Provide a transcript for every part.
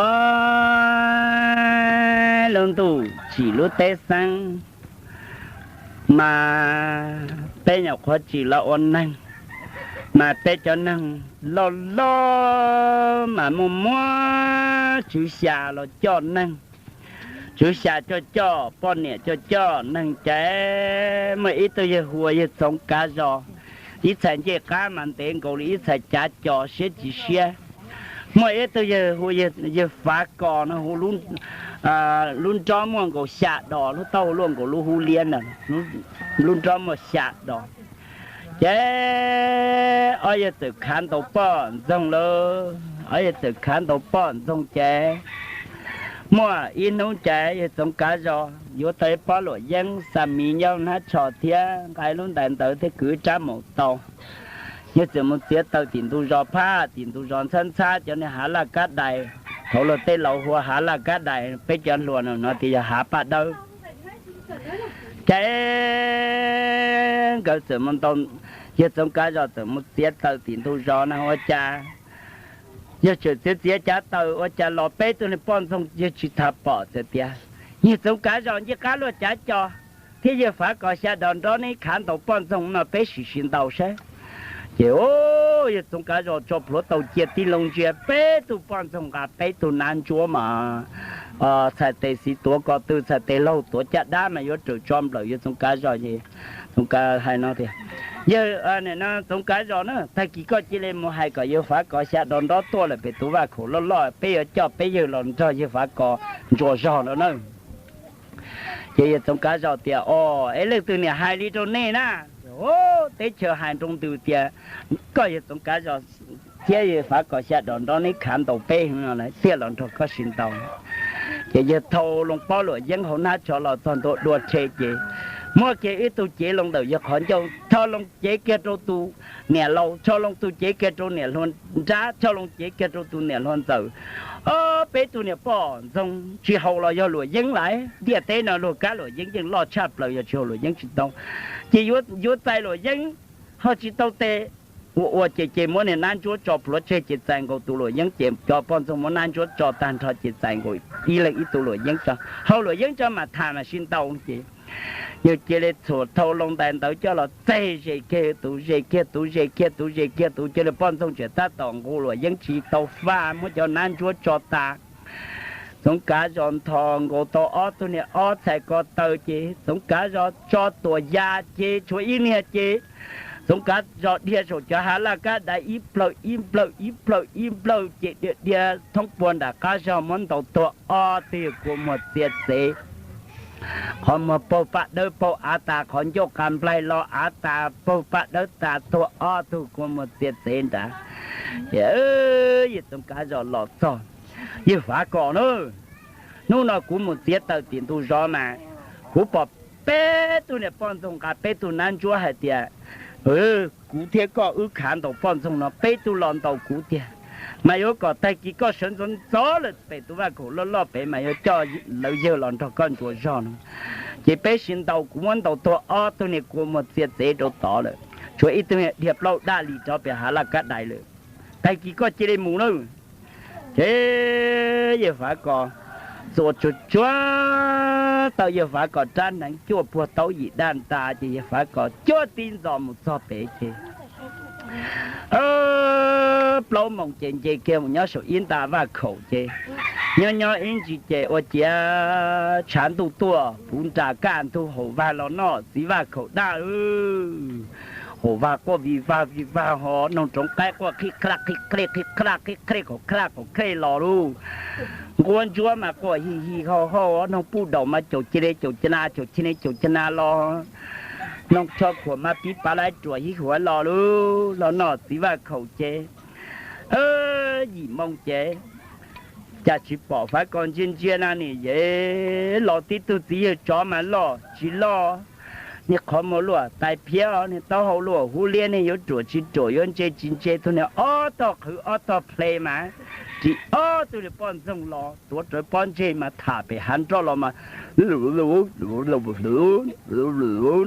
Ob lub ntuj tsim lub teb xeeb, mas peb nyuam qhuav tsim los ua neeg, mas peb cov neeg loj loj mas muaj muab tswv xya los coj neeg. Tswv xya coj coj, poj niam coj coj neeg ces muaj ib tug yawg hu ua yawg Txoov Kav Zos, ib txhais ncej qab mas ntev nkaus li ib txhais cav co siab tsis siab. Muaj ib tug yawg hu yawg Fav Kos no hu, lub nrob muaj nkaus xya dos, lub taub hau luaj nkaus lub hub liab ntag, lub nrob muaj xya dos. Ces ob yawg txawm khav ntaus poj ntxoog lawm, ob yawg txawm khav ntaus poj ntxoog ces muaj ib hnub ces yawg Txoov Kav Zos yuav tau ib pob luam yeeb xa miv nyob hnab tsho thiab nqa lub ntais ntawd thiab kwv rab maum tau. Yawg txawm mus txiav taws tim ntug zos phab, tim ntug zos ntxhab ntxhab cov niag hav laj kab dais. Thaum luag tej laus hu ua hav laj kab dais, peb cov hluas no hnov tias yog hav paj dawb. Ces nkawd txawm mus ntaus, yawg Txoov Kav Zos txawm mus txiav taws tim ntug zos na ua cas, yawg tseem txiav txiav cav taws ua cas los peb tug niag poj ntxoog yawg tsis tau pom txawm tias, Yawg Txoov Kav Zos, ncej qab luaj cav co thiab yawg Fav Kos xya dos nrob neb khav ntaus poj ntxoog no peb sim sim ntaus saib. Ces yawg Txoov Kav Zos tso plhuav taus cia tig loo ntsia peb tug poj ntxoog nqa peb tug nab ntsuab mas txhais tes xis tuav ko tw, txhais tes laug tuav caj dab mas yuav raws tso nplawm yawg Txoov Kav Zos ces Txoov Kav hais no tias, Yawg Txoov Kav Zos na, tag kis koj cia li mus hais kom yawg Fav Kos xya dos nrob tuaj lawm pem tus vaj khaum loj loj, peb yuav coj peb yawg los nrog yawg Fav Kos ntsuas zog no na. Ces yawg Txoov Kav Zos tias, Os, es leej twg niam hais li rau nej na? Teb chaws hais nroo ntws tias koj yawg Txoov Kav Zos thiab yawg Fav Kos xya dos nrob neb khav ntaus peb no lawm thiaj los nrog koj sim ntaus. Ces yawg thau loo pob luam yeeb hauv hnab tsho los txog ntua dua rhe ces muab kiag ib tug cev loo ntawm yawg qhov ncauj, thau loo cev kiag rau tus niam laus, thau loo tus cev kiag rau niam hluas nrab, thau loo cev kiag rau tus niam hluas ntxawm. Ob peb tug niam poj ntxoog tsis haus los yog luam yeeb lawm, ntiaj teb no luag kab luam yeeb yeej loj tshaj plaws, yog tsis haus luam yeeb tsis tau. Ces yuav txais luam yeeb ho tsis tau tes, ua ua ces ces muab niag nab ntsuab tso plhuav tseg ces txais nkaus tus luam yeeb ces cov poj ntxoog muab nab ntsuab tso tag nrho ces txais nkaus ib leeg ib tug luam yeeb tso, haus luam yeeb tso mam tham mam sib ntaus ces yawg cia li txhuam thau loo ntais ntawd coj los txeg ze kiag tus, ze kiag tus, ze kiag tus, ze kiag tus, cia li poj ntxoog tseem tab tom nqus luam yeeb tsis tau faj, muab cov nab ntsuab tso tas. Txoov Kav Zos nthos nkaus tau ob tug niag ob txhais ko taw ces Txoov Kav Zos tso tuam ya ces tshuav ib niag ces Txoov Kav Zos dhia saum cov hav laj kab dais ib plawg ib plawg ib plawg ib plawg ces dhia dhia thoob puag nram qab zog muab ntaus tuag ob tug kua muag txias txev. Qhov muag paug paj dawb paug av tas, qhov ncauj qa nplaig los av tas paug paj dawb tas tuag ob tug kua muag txias txev nrad. Ces yawg Txoov Kav Zos los txog, Yawg Fav Kos na, hnub no kuv mus txiav taws tim ntug zos mas kuv pom peb tug niam poj ntxoog nqa peb tug nab ntsuab hais tias kuv thiab koj wb khav ntaus poj ntxoog no peb tug los ntaus kuv tiag, mas yuav kom tag kis koj sawv ntxov ntxov lawm pem tus vaj khaum loj loj pem mas yuav coj lawv yawg los nrog koj ntsuas zog no. Ces peb sib ntaus, kuv muab ntaus tuag ob tug niag kua muag txias txev rau tod lawm, tshuav ib tug niag dhia plaub daj li rov pem hav laj kab dais lawm. Tag kis koj cia li mus nawb. Ces Yawg Fav Kos txuas tsuag tsuag tau Yawg Fav Kos rab hneev cuaj puag taub yim daj ntas ces Yawg Fav Kos cuab tib ntxos mus txog pem ces plaub moos ces nce kiag mus nyob saum ib nta vaj khaum ces nyob nyob ib ntsis ces ua ciav tshav ntuj tuaj puv nras kaj ntug, haum vag los noj txiv vaj khaum daj. Haum vag quaj vij vag vij vag ho, noog roov qaib quaj qhib qhaj qhib qhej qhib qhaj qhib qhej qaum qhaj qaum qhej los lauj. Nquab ntsuab mas quaj hij hij hau hau, noog puj daum mas caum cia li caum ca na caum cia li caum ca na los, noog tsho khuam mas pib pav laib ruam hib huav los lauj. Los noj txiv vaj khaum ces yim moo ces cas tsis pom Fav Kos ntsia ntsia na, nim yev los tib tug txiv yawg tsov mas loj tsis loj, niag qhov muag luaj tais phiab, niag taub hau luaj hub liab, niag yuav ruam tsis ruam yuav ntse tsis ntse, tug niag ob tog qhwv ob tog ple mas ris ob tug niag poj ntxoog los tuav rawv pob ntseg mas tham pem hav nroj los mas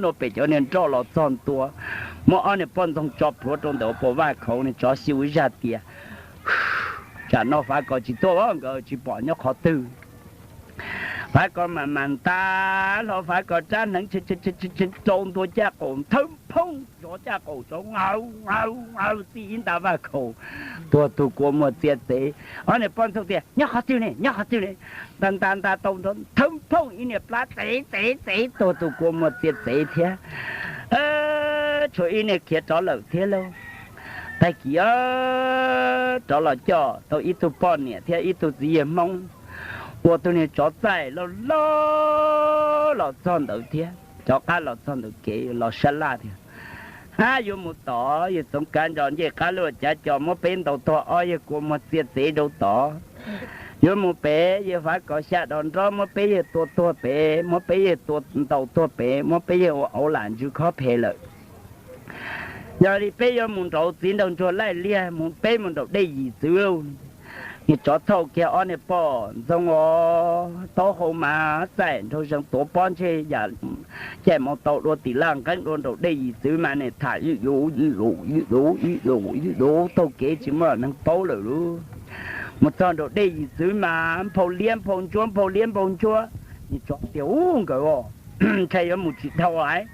no pem cov niag nroj los txog ntua, muab ob niag poj ntxoog tso plhuav rau ntawm ua pov vaj khaum, niag tsov xyu zaj tias Tam no Fav Kos tsis tuaj, nkawd tsis pom nyob qhov twg. Fav Kos mam mam nta hlo Fav Kos rab hneev rau ntua caj qaum, thawb phooj zov caj qaum, txij ib nta vaj khaum, tuag tus kua muag txia txev. Ob niag poj ntxoog tias, Nyob qhov twg ne, nyob qhov twg ne? Nta nta nta tau nrov, thawb phooj ib niag plab txev txev txev, tuag tus kua muag txia txev thiab. Tshuav ib niag khiav rov lawm thiab lauj. Tag kis rov los coj tau ib tug poj niam thiab ib tug txiv yawg Hmoob, ua tus niag tsov txaij loj loj los txog ntawd thiab. Rov qab los txog ntawm kev los sab laj tias, Ab, yuav mus tod, yawg Txoov Kav Ntsos ncej qab luaj cav cos muab peb ntaus tuag, ob yawg kua muag txia txev rau tod. Yuav mus pem, yawg Fav Kos xya dos nrob muab peb yawg tua tuag pem, muab peb yawg tua ntaus tuag pem, muab peb yawg ua auv lam ntsws khob phem lawm. Yog li peb yuav mus nraud, txiv nraug ntsuag laij liag mus, peb mus nraum dej yim txwv. Niag tsov thauj kiag ob niag poj ntxoog os, taub hau mas txaij nraug zees tuav pob ntseg yam caij mus tau dua tim laj nqeeb dua nraum dej yim txwv mas nim tham ib lus ib lus ib lus ib lus ib lus taug kev tsis muaj neeg paub lawm lauj. Mus txog nraum dej yim txwv mas nphau liab nphau ntsuab nphau liab nphau ntsuab. Niag tsov tias, Ub, nkawd os, ntshai yuav mus tsis dhau lawm.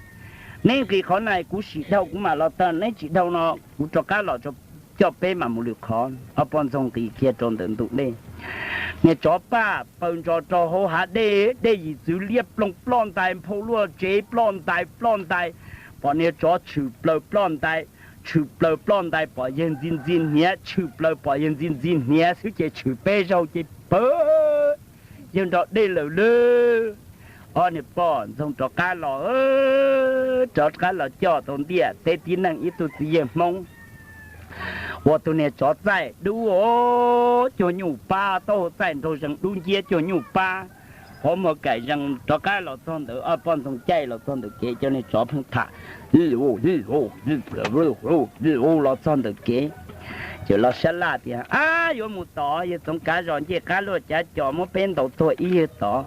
Neb nqis qhov na kuv sim dhau kuv mam los tag, neb tsis dhau no kuv rov qab los coj peb mam mus lwm qhov. Ob poj ntxoog nqis kiag rau ntawm ntug dej. Niag tsov paj paws ntsos rau hauv hav dej, dej yim txwv liab ploog ploj ntais, nphau luaj tsev ploj ntais ploj ntais, pom niag tsov tshwm plaws ploj ntais, tshwm plaws ploj ntais pom yawg ntxi ntxi hniav, tshwm plaws pom yawg ntxi ntxi hniav xwb ces tshwm peb zaug ces pawg yawg nrog dej lawm lauj. Ob niag poj ntxoog rov qab los, rov qab los coj tau ntiaj teb tib neeg ib tug txiv yawg Hmoob ua tus niag tsov txaij dub, cuag nyuj pab, taub hau txaij nraug zees dub nciab cuag nyuj pab, qhov muag kaim zees. Rov qab los txog ntawd, ob poj ntxoog caij los txog ntawm kev, cov niag tsov pheej tham los txog ntawm kev, ces los sab laj tias, Ab, yuav mus tod, yawg Txoov Kav Zos ncej qab luaj cav cos muab peb ntaus tuag ib yawg tod.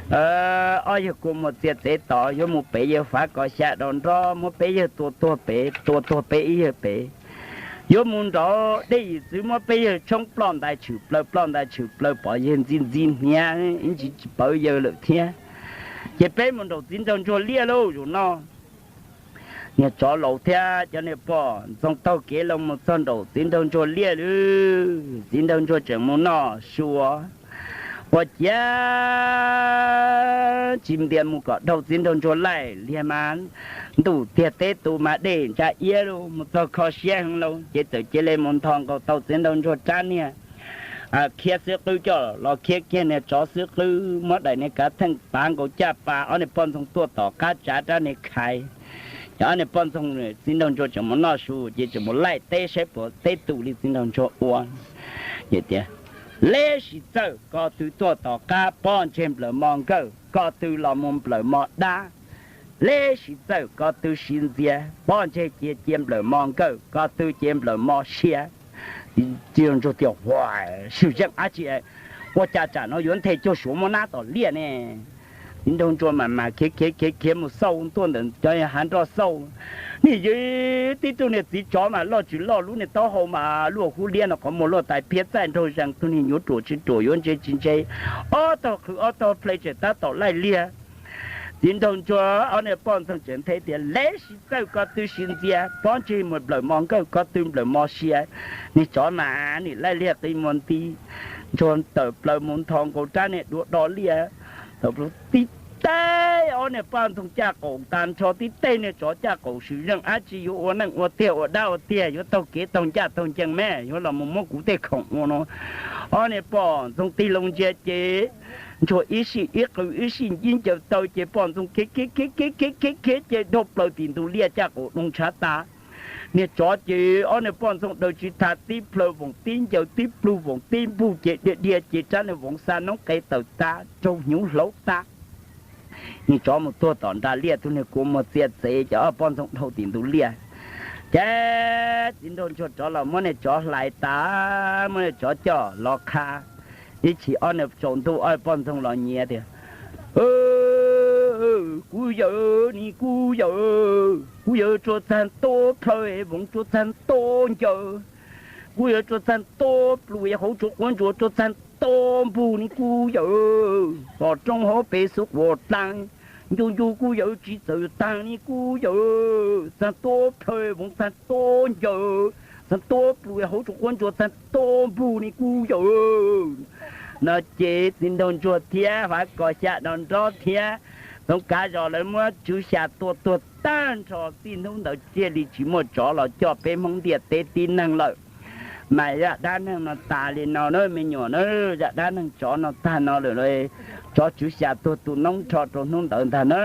Ob yawg kua muag txia txev tod, yuav mus pem, yawg Fav Kos xya dos nrob muab peb yawg tua tuag pem, tua tuag peb ib yawg pem. Yuav mus nraud, dej yim txwv muab peb yawg tshoob ploj ntais tshwm plaws, ploj ntais tshwm plaws pom yawg ntxi ntxi hniav ib ntsis tsis pawv yawg lawm thiab. Ces peb mus nraum txiv nraug ntsuag liaj lauj zaum no. Niag tsov laus thiab cov niag poj ntxoog taug kev los mus txog nraum txiv nraug ntsuag liaj lauj. Txiv nraug ntsuag tseem mus noj su, ua ciav tsis ntias mus kom dhau txiv nraug ntsuag laij liag mas ntuj tiag teb tu mas dej ntsa iab lauj, mus txog kho siab heev lauj, ces txawm cia li mus nthos nkaus tau txiv nraug ntsuag rab niag khiab xwb qwb coj los khiab kiag niag tsov xwb qwb, muab daim niag kav theej pav nkaus caj pas, ob niag poj ntxoog tuaj tom qab tsav rab niag khaiv. Ces ob niag poj ntxoog, txiv nraug ntsuag tseem mus noj su ces tseem mus laij teb saib puas teb tu li txiv nraug ntsuag ua. Ces tias, Leb sis txawj ko tw tuaj tom qab, pob ntseg nplawm mo nkawj, ko tw los mus nplawm mo dab. Leb sis txawj ko tw siv ntxias, pob ntseg cia cia nplawm mo nkawj, ko tw cia nplawm mo sia. Txiv nraug ntsuag tias, Ua, swm zeej dab tsi, ua cas tsam no yuav nthe cuag suav muab nab tom liaj ne? Txiv nraug ntsuag mas mas khiav khiav khiav khiav mus xauj tuaj ntawm cov hav nroj xauj, Niag yawg, tib tug niag txiv tsov mas loj tsis loj, lub niag taub hau mas luaj hub liab no, qhov muag luaj tais phiab, txaij nraug zees, tug niag nyuav ruam tsis ruam, yuav ntse tsis ntse, ob tog qhwv ob tog ple tseem tab tom laij liag. Txiv nraug ntsuag ob niag poj ntxoog tseem nthe tias, Leb sis txawj ko tw siv ntxias, pob ntseg mus nplawm mo nkawj, ko tw nplawm mo sia. Niag tsov mas nim laij liag qi muag nti, ntsuag tawm plaws mus nthos nkaus rab niag duav do liaj. Tib teg ob niag poj ntxoog caj qaum tas nrho, tib teg niag tsov caj qaum, swm zeej dab tsi, yuav ua neej ua tiag ua dab ua tiag, yuav taug kev taug ncaj taug ncees me, yuav los mus muab kuv tej khoom ua no. Ob niag poj ntxoog tig loo ntsia ces ntsuag ib sij ib qw ib sij ntsib ncaws taw ces poj ntxoog khiav khiav khiav khiav khiav khiav khiav ces dhau plaws tim ntug liaj caj qaum doo ntshav tas. Niag tsov ces ob niag poj ntxoog daws tsis tau, tib plhaw voos tib ncaws, tib plug voos tib npug ces dhia dhia ces rab niag voos xa noob qe tawm tas, raug hnyuv hlauv tas. Niag tsov mus tuag tom nram liaj, tug niag kua muag txia txev ces ob poj ntxoog dhau tim ntug liaj. Ces txiv nraug ntsuag rov los muab niag tsov hlais tas, muab niag tsov coj los qha. Ib chim ob niag tsaus ntuj ob poj ntxoog los nyiav tias, Kuv yawm, nim kuv yawm, kuv yawm tsuas txag ntua plhaw, voos tsuas txag ntua ncaws, kuv yawm, tsuas txag nto plua hauv tsuas quav ntsuas, tsuas txag nto npug li kuv yawm, hos roob hauv pes xub quas dlaag, ncu ncu kuv yawm, tsis txawm taag li kuv yawm, txag nto plhaw voov, txag nto ncaws, txag nto plua hauv tsuas quav ntsuas, txag nto npug li kuv yawm. No ces txiv nraug ntsuag thiab Fav Kos xya no nrog thiab Txoov Kav Zos lawv muab Tswv Xya tua tuag tag nrho. Txij hnub ntawd thiaj li tsis muaj tsov los coj peb Hmoob ntiaj teb tib neeg lawm. Mas zaj dab neeg no tas li no na me nyuam na. Zaj dab neeg tsov no tag no lawm. Tsov Tswv Xya tuag tu noob nrho rau hnub ntawd ntag na.